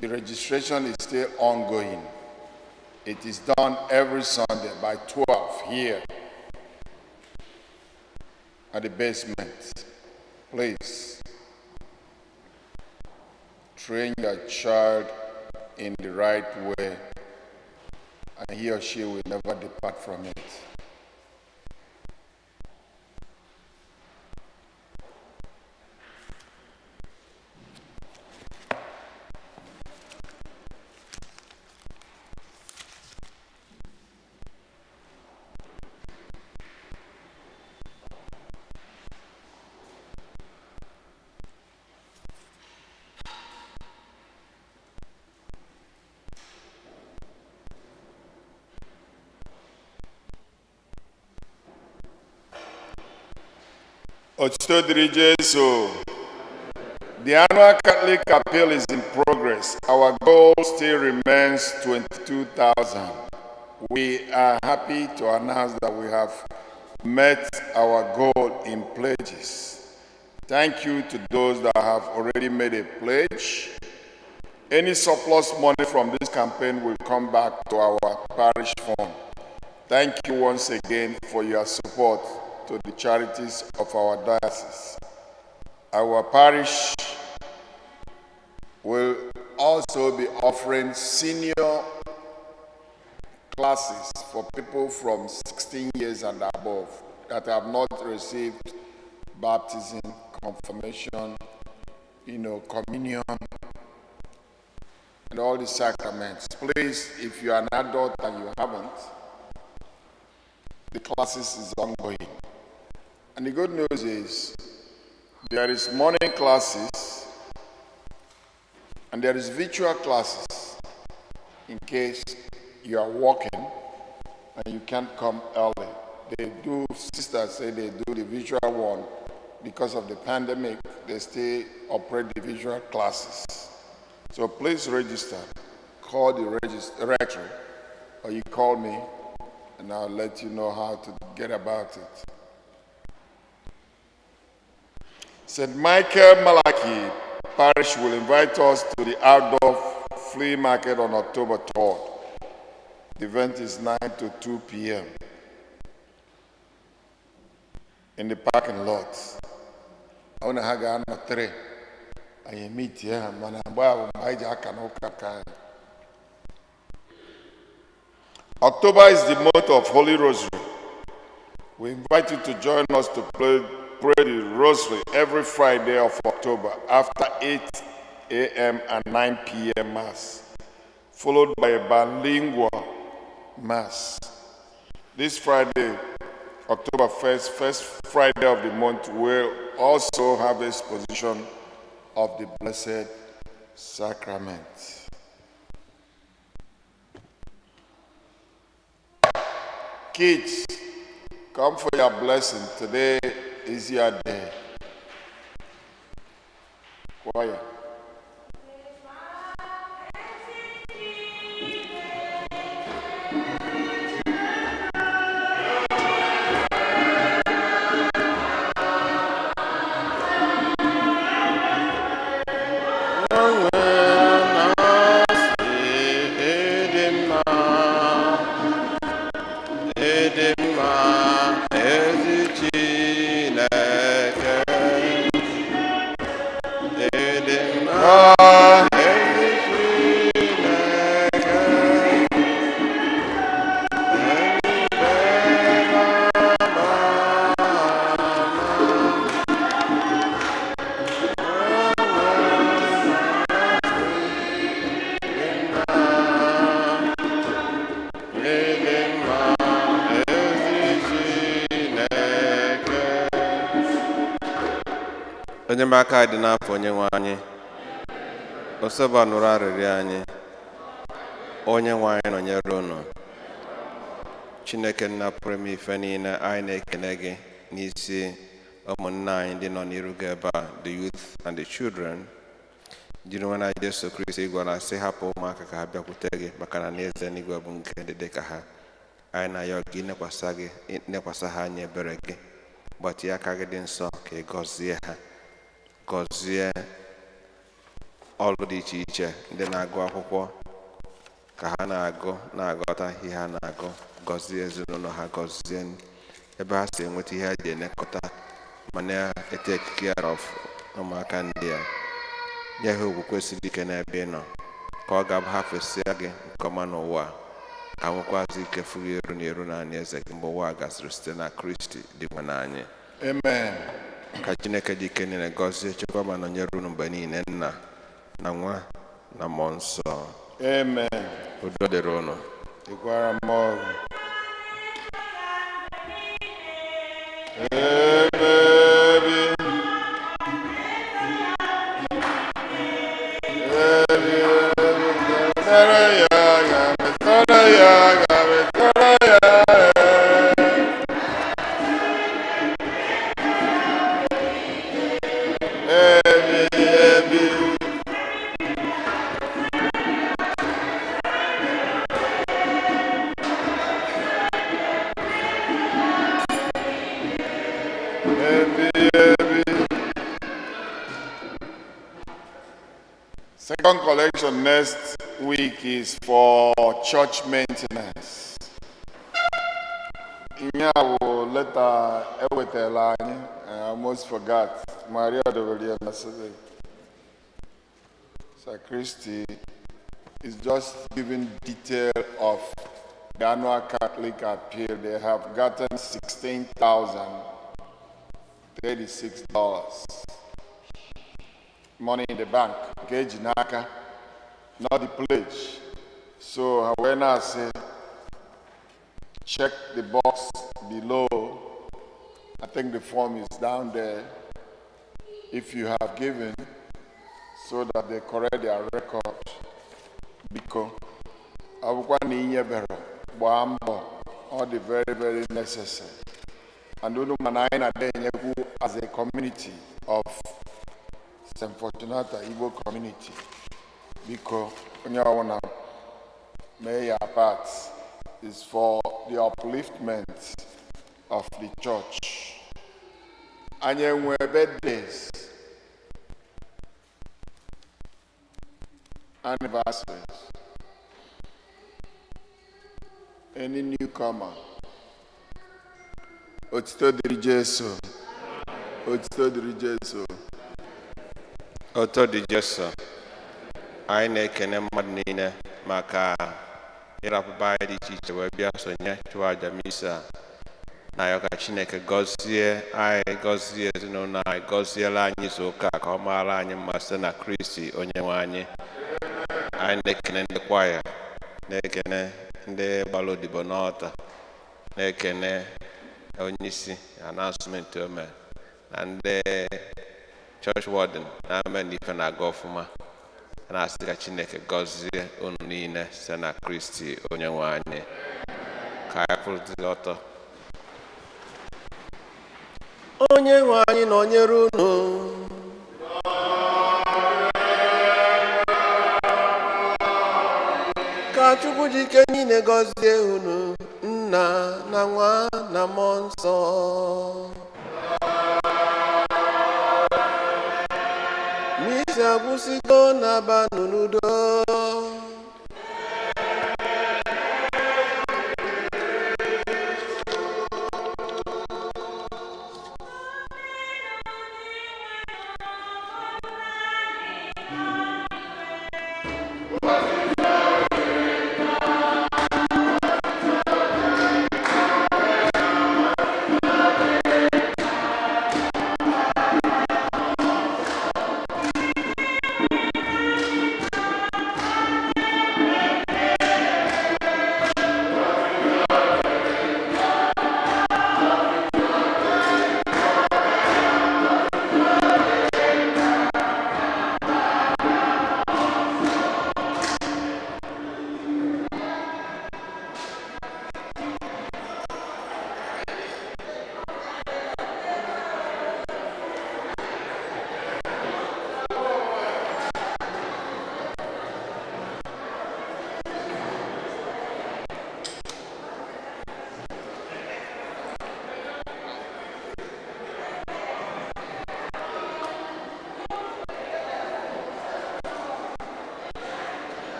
The registration is still ongoing. It is done every Sunday by 12 here at the basement. Please train your child in the right way, and he or she will never depart from it. Otuto dịrị Jesu. The annual Catholic Appeal is in progress. Our goal still remains 22,000. We are happy to announce that we have met our goal in pledges. Thank you to those that have already made a pledge. Any surplus money from this campaign will come back to our parish fund. Thank you once again for your support to the charities of our diocese. Our parish will also be offering senior classes for people from 16 years and above that have not received baptism, confirmation, communion, and all the sacraments. Please, if you are an adult and you haven't, the classes is ongoing. And the good news is there is morning classes and there is virtual classes in case you are working and you can't come early. They do, sisters say they do the virtual one because of the pandemic, they still operate the virtual classes. So please register. Call the rector or you call me and I'll let you know how to get about it. St. Michael Malachi Parish will invite us to the outdoor flea market on October 3rd. The event is 9 to 2 p.m. in the parking lot. Ọ na ha ga-anọ 3 anyị emitie ha, mana mgbe ahụ mgbe anyị ji aka n'ụka ka anyị. October is the month of Holy Rosary. We invite you to join us to pray the Rosary every Friday of October after 8 a.m. and 9 p.m. Mass, followed by a bilingual Mass. This Friday, October 1st, first Friday of the month, we'll also have exposition of the Blessed Sacrament. Kids, come for your blessing. Today is your day. Choir. Enyemaka anyị dị n'afọ Onye nwe anyị. Oseba, nụrụ arịrịọ anyị. Onye nwe anyị nọnyere unu. Chineke Nna pụrụ ime ife niile, anyị na-ekene gị n'isi ụmụnna anyị ndị nọ n'iru gị ebe a, the youth and the children. Jiri nwa na Jesu Kristi gwara sị, hapụ ụmụaka ka ha bịakwute gị, maka na n'eze n'igwe bụ nke ndị dị ka ha. Anyị na-ayọ gị nekwasa gị, nekwasa ha anya ebere gị, gbatịa aka gị dị nsọ ka ị gọzie ha, gọzie ọrụ dị iche iche, ndị na-agụ akwụkwọ ka ha na-agụ na-aghọta ihe ha na-agụ, gọzie ezinụlọ ha, gọzie ebe ha si enweta ihe ha ji elekọta ma na-etake care of ụmụaka ndị a. Nye ha okwukwe siri ike n'ebe ị nọ, ka ọ ga-abụ ha fesịa gị nke ọma n'ụwa a, ka nwekwazi ike fụghị eru na eru naanị eze gị mgbe ụwa gasịrị, site na Kristi dị nwe n'anyị. Amen. Ka Chineke dị ike niile gọzie, chekwa ma nọnyere unu mgbe niile, Nna na Nwa na Mmụọ Nsọ. Amen. Udo dịrị unu. Dịkwara mmụọ gị. Ebe ebi ebi mere ya ga metara ya ga metara ya. Ebi ebi. Ebi ebi. Second collection next week is for church maintenance. Ihe a bụ leta ewetara anyị. I almost forgot. Maria dobere ya na Sacristy is just giving detail of the annual Catholic appeal. They have gotten $16,036. Money in the bank, nke eji n'aka, not the pledge. So ha wee na-asị, check the box below. I think the form is down there. If you have given, so that they correct their record. Biko, ọ bụkwa na inyebere, gbaa mbọ, ọ dị very, very necessary. And unu ma na anyị na-ada enyekwu as a community of St. Fortunata Igbo community. Biko, onye ọbụla mee ya part is for the upliftment of the church. Anyị enwe birthdays, anniversaries, any newcomer? Otito dịrị Jesu. Otito dịrị Jesu. Oto dị Jesu. Anyị na-ekene mmadụ niile maka ịrapụba anyị dị iche iche wee bịa sonye chụọ aja misa. Na-ayọ ka Chineke gọzie anyị, gọzie ezinụlọ anyị, gọziela anyị izu ụka a, ka ọ maara anyị mma, site na Kristi onye nwe anyị. Anyị na-ekene ndị kwaya, na-ekene ndị gbara odibo n'ọta, na-ekene onye isi announcement o mere na ndị church warden na-ame na ife na-aga ọfụma. A na-asị ka Chineke gọzie unu niile site na Kristi onye nwe anyị. Ka anyị kwụrụzi ọtọ. Onye nwe anyị nọnyere unu. Ka Chukwu ji ike niile gọzie unu, Nna na Nwa na Mmụọ Nsọ. Misa agwụsịgo, na-abanụ n'udo.